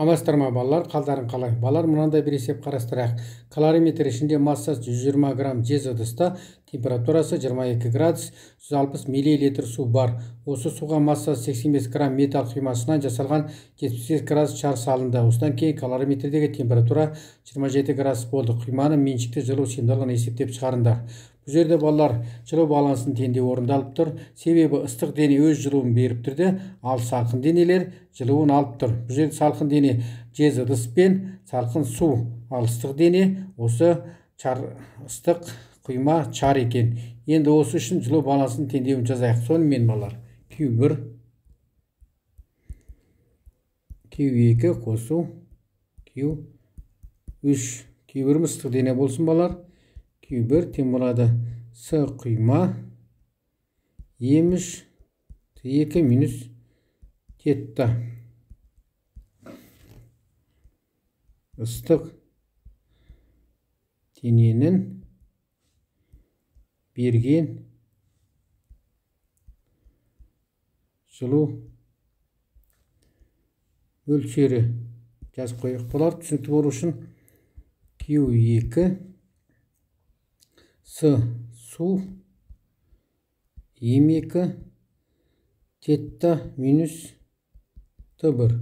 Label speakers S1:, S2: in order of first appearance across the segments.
S1: Амансыздар ма, балалар, қалдарың қалай? Балалар, мынандай бір есеп қарастырайық. Калориметр ішінде массасы 120 грамм жез ыдыста температурасы 22 градус 160 миллилитр су бар. Осы суға массасы 85 грамм металл құймасынан жасалған 78 градус шар салынды. Осыдан кейін калориметрдегі температура 27 градус болды. Құйманың меншікті жылу сыйымдылығын есептеп шығарыңдар. Бұл жерде балалар жылу балансының теңдеуі орындалып тұр. Себебі ыстық дене өз жылуын беріп тұрды, ал салқын денелер жылуын алып тұр. Бұл жерде салқын дене жез ыдыс пен салқын су, ал ыстық дене осы шар, ыстық құйма шар екен. Енді осы үшін жылу балансының теңдеуін жазайық. Сонымен балалар, Q1 Q2 қосу Q3. Q1-іміз ыстық дене болсын балалар. Q1 тең болады С құйма М3 Т2 минус тетта. Ыстық дененің берген жылу мөлшері жазып қояйық балалар, түсінікті болу үшін. Q2 С су М2 тетта минус Т1.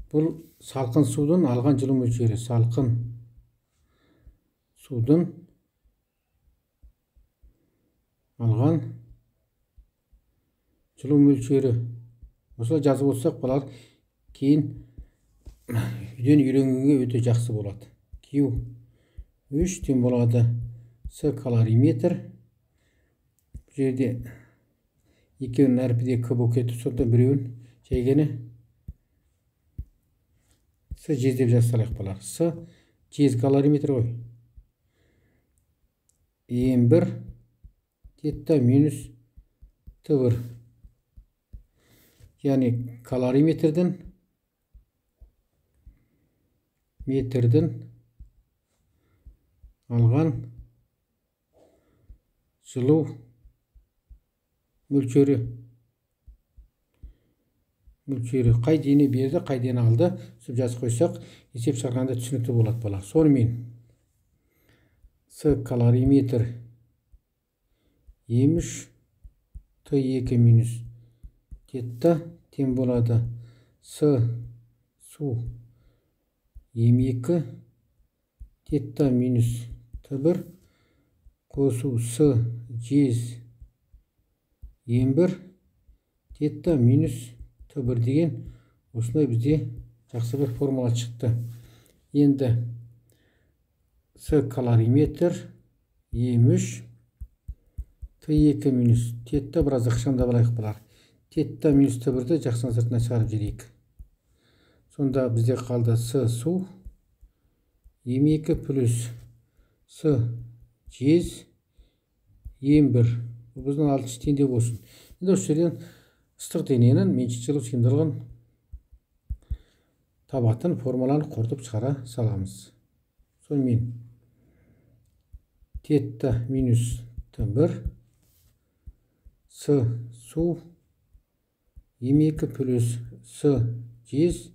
S1: Бұл салқын судың алған жылу мөлшері. Салқын судың алған жылу мөлшері. Осылай жазып отырсақ, балалар, кейін үйден үйренгенге өте жақсы болады. Q3 тең болады С калориметр. Бұл жерде екеуінің әрпі де К болып кетіп, сонда біреуін жайгені С жез деп жаза салайық балалар. С жез калориметр ғой. М1 тетта минус Т1. Яғни калориметрдің метрдің алған жылу мөлшері. Қай дене берді, қай дене алды, сөйтіп жазып қойсақ, есеп шығарғанда түсінікті болады балалар. Сонымен С калориметр М3 Т2 минус тетта тең болады С су М2 тетта минус Т1 қосу С жез М1 тетта минус Т1 деген осындай бізде жақсы бір формула шықты. Енді С калориметр М3 Т2 минус тетта, біраз ықшамдап алайық балалар. Тетта минус Т1-ді жақсының сыртына шығарып жіберейік. Сонда бізде қалды С су М2 плюс С жез М1. Бұл біздің алтыншы теңдеу болсын. Енді осы жерден ыстық дененің меншікті жылу сыйымдылығын табатын формуланы қорытып шығара саламыз. Сонымен тетта минус Т1 С су М2 плюс С жез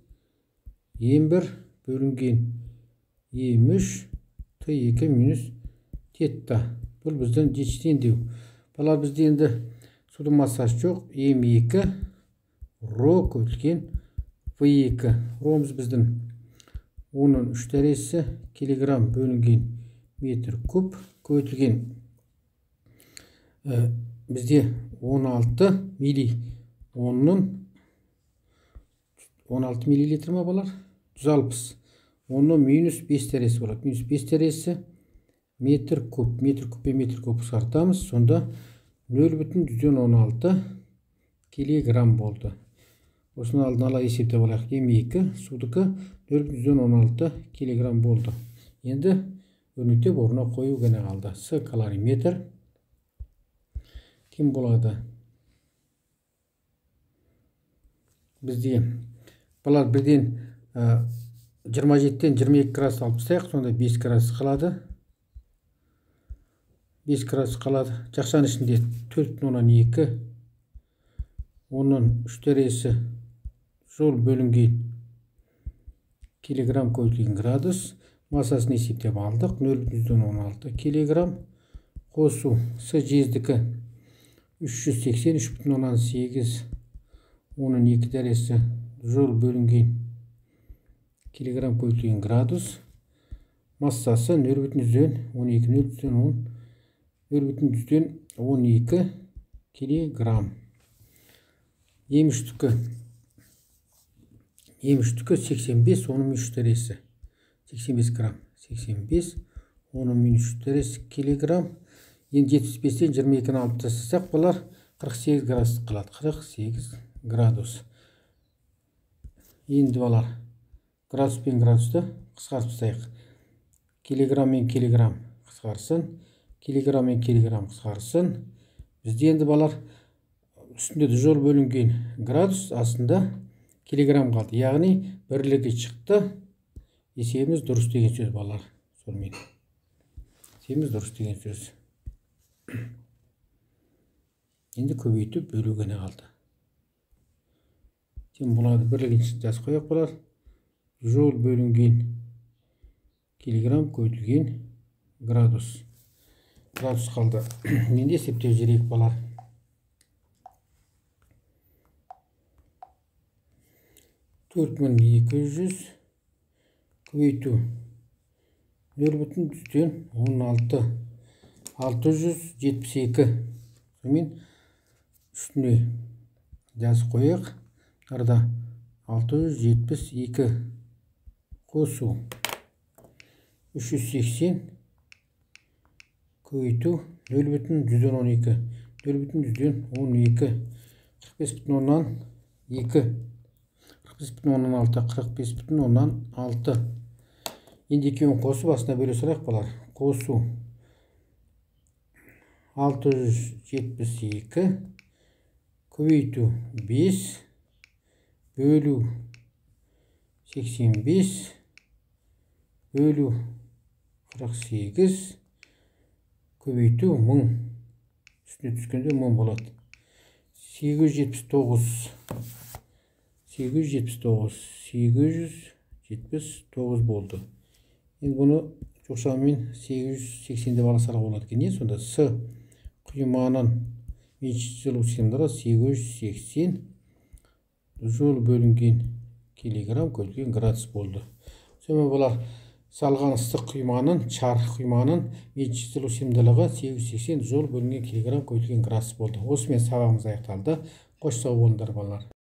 S1: М1 бөлінген М3 Т2 минус тетта. Бұл біздің жетінші теңдеу. Балалар, бізде енді судың массасы жоқ. М2 ро көбейтілген В2. Ромыз біздің 10-ның 3 дәрежесі килограмм бөлінген метр куб көбейтілген бізде 16 милли 10-ның 16 миллилитр ма балалар? 160. 10-ның минус 5 дәрежесі болады. Минус 5 дәрежесі метр куб. Метр куб пен метр куб қысқартамыз. Сонда 0,16 килограмм болды. Осыны алдын ала есептеп алайық. М2 судікі 0,16 килограмм болды. Енді өрнектеп орнына қою ғана қалды. С калориметр тең болады бізде балалар бірден 27-тен 22 градус алып тастайық, сонда 5 градус қалады. 5 градус қалады. Жақшаның ішінде 4,2 10-ның 3 дәрежесі жол бөлінген Килограмм көбейтілген градус. Массасын есептеп алдық. 0,16 килограмм. Қосу С жездікі 383,8 оның 2 дәресі жол бөлінген килограмм көбейтілген градус. Массасы 0,12 0,12 килограмм. М3-тікі 85 оның 3 дәресі 85 грамм. 85 оның 3 дәресі килограмм. Енді 75-тен 22-ні алып тастасақ, бұлар 48 градус қалады. 48 градус. Енді балар градус пен градусты қысқартып тастайық. Килограмм мен килограмм қысқарсын. Килограмм мен килограмм қысқарсын. Бізде енді балар үстінде жол бөлінген градус, астында килограмм қалды. Яғни бірлігі шықты. Есебіміз дұрыс деген сөз балалар. Сонымен есебіміз дұрыс деген сөз. Енді көбейтіп бөлу ғана қалды. Сен бұларды бірлігін жазып қояйық балалар. Жол бөлінген килограмм көбейтілген градус. Градус қалды. Енді есептеп жіберейік балалар. 4200 көбейту 0,16 672. Сонымен үстіне жазып қояйық. Арада 672 қосу 380 көбейту 0,12 0,12 45,2 45,6 45,6. Енді екеуін қосып астына бөле салайық балалар. Қосу 672 көбейту 5 бөлу 85 бөлу 48 көбейту 1000. Үстіне түскенде 1000 болады. 879 879 879 болды. Енді бұны жоқшамен 880 деп ала салуға болады екен. Сонда С құйманың жылу сыйымдылығы 880 жол бөлінген килограмм көбейтілген градус болды. Сонымен бұлар салған ыстық құйманың, шар құйманың жылу сыйымдылығы 880 жол бөлінген килограмм көбейтілген градус болды. Осымен сабағымыз аяқталды. Қош сау болыңдар балалар.